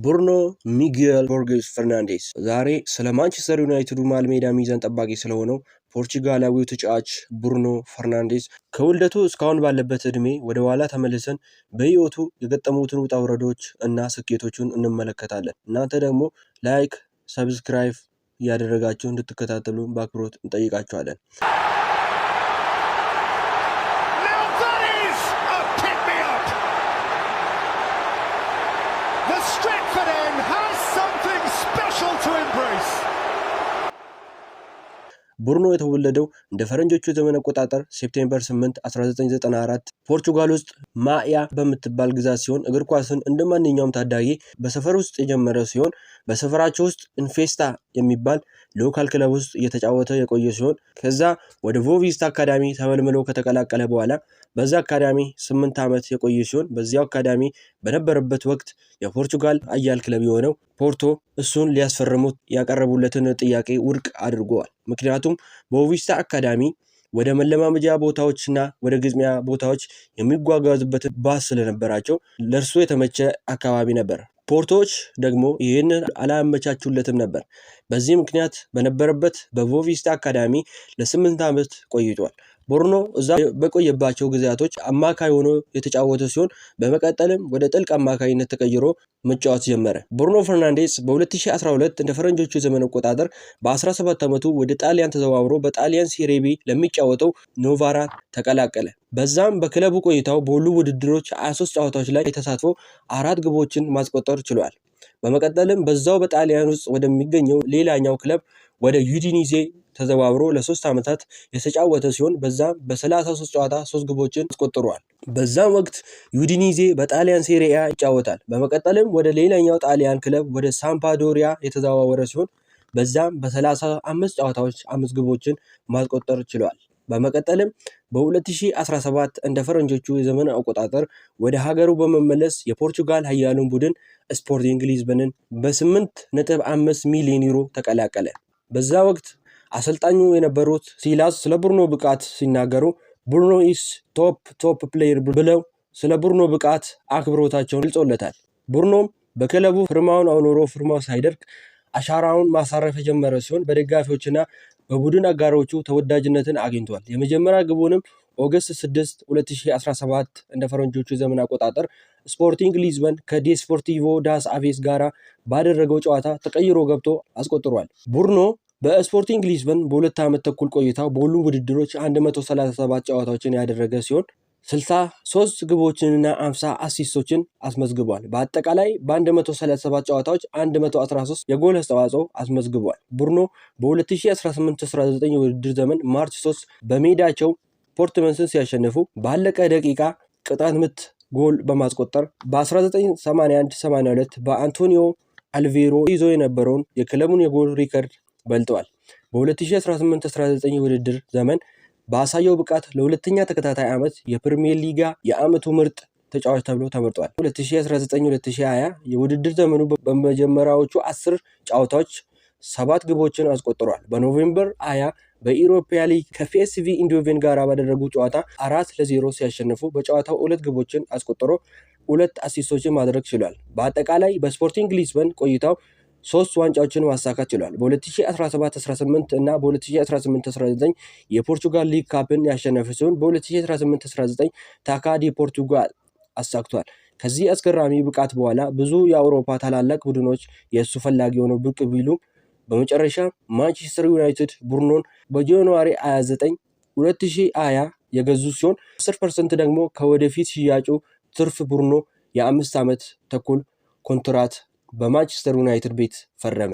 ብሩኖ ሚጉኤል ቦርጌስ ፈርናንዴስ። ዛሬ ስለ ማንቸስተር ዩናይትዱ መሃል ሜዳ ሚዛን ጠባቂ ስለሆነው ፖርቹጋላዊው ተጫዋች ብሩኖ ፈርናንዴስ ከውልደቱ እስካሁን ባለበት ዕድሜ ወደ ኋላ ተመልሰን በሕይወቱ የገጠሙትን ውጣ ውረዶች እና ስኬቶቹን እንመለከታለን። እናንተ ደግሞ like፣ subscribe እያደረጋችሁ እንድትከታተሉ በአክብሮት እንጠይቃችኋለን። Now that is a pick me up. The Stretford End has something special to embrace. ብሩኖ የተወለደው እንደ ፈረንጆቹ ዘመን አቆጣጠር September 8 1994 ፖርቹጋል ውስጥ ማያ በምትባል ግዛት ሲሆን፣ እግር ኳስን እንደ ማንኛውም ታዳጊ በሰፈር ውስጥ የጀመረ ሲሆን፣ በሰፈራቸው ውስጥ ኢንፌስታ የሚባል local ክለብ ውስጥ እየተጫወተ የቆየ ሲሆን፣ ከዛ ወደ ቦቪስታ አካዳሚ ተመልምሎ ከተቀላቀለ በኋላ በዛ አካዳሚ 8 ዓመት የቆየ ሲሆን፣ በዚያው አካዳሚ በነበረበት ወቅት የፖርቹጋል ኃያል ክለብ የሆነው ፖርቶ እሱን ሊያስፈርሙት ያቀረቡለትን ጥያቄ ውድቅ አድርገዋል። ምክንያቱም ቦቪስታ አካዳሚ ወደ መለማመጃ ቦታዎችና ወደ ግጥሚያ ቦታዎች የሚጓጓዙበትን ባስ ስለነበራቸው ለእርሱ የተመቸ አካባቢ ነበር። ፖርቶዎች ደግሞ ይህንን አላመቻቹለትም ነበር። በዚህ ምክንያት በነበረበት በቦቪስታ አካዳሚ ለ8 ዓመት ቆይቷል። ብሩኖ እዛ በቆየባቸው ጊዜያቶች አማካይ ሆኖ የተጫወተ ሲሆን፣ በመቀጠልም ወደ ጥልቅ አማካይነት ተቀይሮ መጫወት ጀመረ። ብሩኖ ፈርናንዴስ በ2012 እንደ ፈረንጆቹ ዘመን አቆጣጠር በ17 ዓመቱ ወደ ጣሊያን ተዘዋውሮ በጣሊያን ሴሪ ቢ ለሚጫወተው ኖቫራ ተቀላቀለ። በዛም በክለቡ ቆይታው በሁሉም ውድድሮች 23 ጨዋታዎች ላይ ተሳትፎ አራት ግቦችን ማስቆጠር ችሏል። በመቀጠልም በዛው በጣሊያን ውስጥ ወደሚገኘው ሌላኛው ክለብ ወደ ዩዲኒዜ ተዘዋውሮ ለ3 ዓመታት የተጫወተ ሲሆን፣ በዛም በ33 ጨዋታ ሶስት ግቦችን አስቆጥሯል። በዛም ወቅት ዩዲኒዜ በጣሊያን ሴሪኤ ይጫወታል። በመቀጠልም ወደ ሌላኛው ጣሊያን ክለብ ወደ ሳምፓዶሪያ የተዘዋወረ ሲሆን፣ በዛም በ35 ጨዋታዎች አምስት ግቦችን ማስቆጠር ችሏል። በመቀጠልም በ2017 እንደ ፈረንጆቹ የዘመን አቆጣጠር ወደ ሀገሩ በመመለስ የፖርቹጋል ኃያሉን ቡድን ስፖርቲንግ ሊዝበንን በ8.5 ሚሊዮን ዩሮ ተቀላቀለ። በዛ ወቅት አሰልጣኙ የነበሩት ሲላስ ስለ ብሩኖ ብቃት ሲናገሩ "ብሩኖ is top top player" ብለው ስለ ብሩኖ ብቃት አክብሮታቸውን ገልጾለታል። ብሩኖም በክለቡ ፊርማውን አኑሮ ፊርማው ሳይደርቅ አሻራውን ማሳረፍ የጀመረ ሲሆን፣ በደጋፊዎችና በቡድን አጋሮቹ ተወዳጅነትን አግኝቷል። የመጀመሪያ ግቡንም August 6 2017 እንደ ፈረንጆቹ ዘመን አቆጣጠር ስፖርቲንግ ሊዝበን ከዴስፖርቲቮ ዳስ አቬስ ጋራ ባደረገው ጨዋታ ተቀይሮ ገብቶ አስቆጥሯል። ብሩኖ በስፖርቲንግ ሊዝበን በ2 ዓመት ተኩል ቆይታው በሁሉም ውድድሮች 137 ጨዋታዎችን ያደረገ ሲሆን፣ 63 ግቦችንና 50 አሲስቶችን አስመዝግቧል። በአጠቃላይ በ137 ጨዋታዎች 113 የጎል አስተዋጽኦ አስመዝግቧል። ብሩኖ በ2018-19 የውድድር ዘመን March 3 በሜዳቸው ፖርትመንስን ሲያሸንፉ ባለቀ ደቂቃ ቅጣት ምት ጎል በማስቆጠር በ1981-82 በአንቶኒዮ አልቬሮ ይዞ የነበረውን የክለቡን የጎል ሪከርድ በልጠዋል። በ2018-19 የውድድር ዘመን ባሳየው ብቃት ለሁለተኛ ተከታታይ ዓመት የፕሪሚየር ሊጋ የዓመቱ ምርጥ ተጫዋች ተብሎ ተመርጧል። 2019-2020 የውድድር ዘመኑ በመጀመሪያዎቹ 10 ጨዋታዎች ሰባት ግቦችን አስቆጥሯል። በ November 20 በኢሮፓ ሊግ ከፒኤስቪ ኢንዶቬን ጋር ባደረጉ ጨዋታ 4-0 ሲያሸንፉ በጨዋታው ሁለት ግቦችን አስቆጥሮ ሁለት አሲስቶችን ማድረግ ችሏል። በአጠቃላይ በስፖርቲንግ ሊዝበን ቆይታው ሶስት ዋንጫዎችን ማሳካት ችሏል። በ2017-18 እና በ2018-19 የፖርቹጋል ሊግ ካፕን ያሸነፈ ሲሆን፣ በ2018-19 ታካ ዲ ፖርቱጋል አሳክቷል። ከዚህ አስገራሚ ብቃት በኋላ ብዙ የአውሮፓ ታላላቅ ቡድኖች የእሱ ፈላጊ ሆነው ብቅ ቢሉም፣ በመጨረሻ ማንቸስተር ዩናይትድ ብሩኖን በ January 29 2020 የገዙ ሲሆን፣ 10% ደግሞ ከወደፊት ሽያጩ ትርፍ ብሩኖ የ5 ዓመት ተኩል ኮንትራት በማንቸስተር ዩናይትድ ቤት ፈረመ።